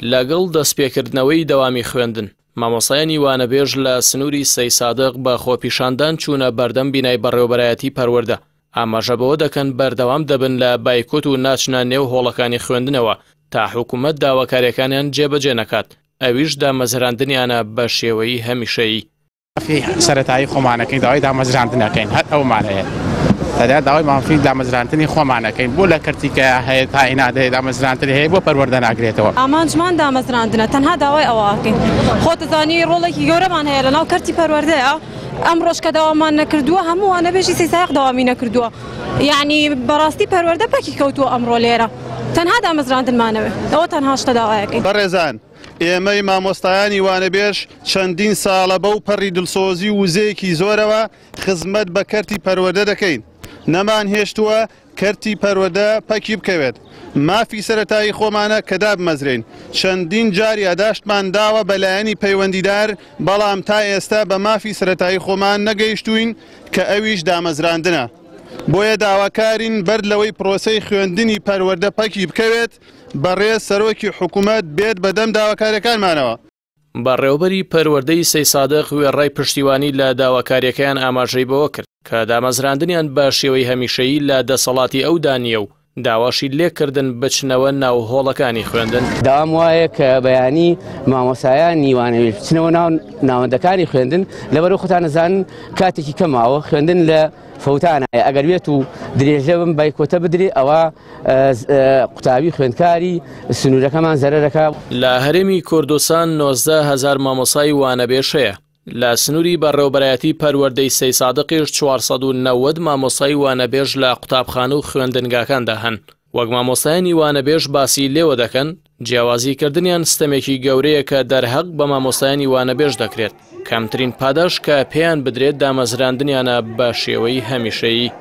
لەگەڵ دەستپێکردنەوەی دەوامی خوێندن، مامۆستایانی وانەبێژ لە سنووری سەیسادق بە خۆپیشاندان چوونە بەردەم بینای بەڕێوەبەرایەتی پەروەردە، ئاماژە بەوە دەکەن بەردەوام دەبن لە بایکۆت و ناچنە نێو هۆڵەکانی خوێندنەوە تا حکومەت داواکاریەکانیان جێبەجێ نەکات، ئەویش دامەزراندنیانە بە شێوەی هەمیشەیی. مافی سەرەتایی خۆمانەکەین داوای دامەزراندن ئەکەین هەر ئەومان هەیە تەنیا داوای مافی دامەزراندنی خۆمان ئەکەین بۆ لە کەرتی کە هەیە تاینات هەیە دامەزراندن هەیە بۆ پەروەردە ناگرێتەوە. ئامانجمان دامەزراندنە تەنها داوای ئەوە ئەکەین خۆتەزانی ڕۆڵێکی گەورەمان هەیە لەناو کەرتی پەروەردەیە ئەمڕۆش کە داوامان نەکردووە هەموو وانەبێژی سەیسایق داوامی نەکردووە یعنی بەڕاستی پەروەردە پەکی کەوتووە ئەمڕۆ لێرە تەنها دامەزراندنمانەوێ ئەوە تەنها شتە داوایەکەین. بەڕێزان ئێمەی مامۆستایانی وانەبێژ چەندین ساڵە بەو پەڕی دڵسۆزی و وزەیەکی زۆرەوە خزمەت بە کەرتی پەروەردە دەکەین، نەمانهێشتووە کەرتی پەروەردە پەکی بکەوێت، مافی سەرەتایی خۆمانە کە دابمەزرێین، چەندین جار یاداشتمان داوە بە لایەنی پەیوەندیدار، بەڵام تا ئێستا بە مافی سەرەتایی خۆمان نەگەیشتووین کە ئەویش دامەزراندنە. بۆیە داواکارین بەر لەوەی پرۆسەی خوێندنی پەروەردە پەکی بکەوێت، بەڕێز سەرۆکی حکومەت بێت بەدەم داواکاریەکانمانەوە. بەڕێوەبەری پەروەردەی سەیسادق وێڕای پشتیوانی لە داواکاریەکەیان ئاماژەی بەوە کرد کە دامەزراندنیان بە شێوەی هەمیشەیی لە دەسەڵاتی ئەودا نییە و داواشی لێکردن بچنەوە ناو هۆڵەکانی خوێندن. داوام وایە کە بەیانی مامۆستایانی وانەوێژ بچنەوە ناو ناوەندەکانی خوێندن، لەبەرئەوەی خۆتان ئەزانن کاتێکی کەم ماوە خوێندن لە فەوتانایە، ئەگەر بێت و درێژە بەم بایکۆتە بدرێ ئەوا قوتابی خوێندکاری سنوورەکەمان زەرەرەکا. لە هەرێمی کوردستان 19 هەزار مامۆسای وانەبێژ هەیە، لە سنووری بەڕێوەبەرایەتی پەروەردەی سەیسادقیش 490 مامۆستای وانەبێژ لە قوتابخانە و خوێندنگاکاندا هەن. وەک مامۆستایانی وانەبێژ باسی لێوە دەکەن، جیاوازی کردنیان ستەمێکی گەورەیە کە دەرهەق بە مامۆستایانی وانەبێژ دەکرێت، کەمترین پاداشت کە پێیان بدرێت دامەزراندنیانە بە شێوەی هەمیشەیی.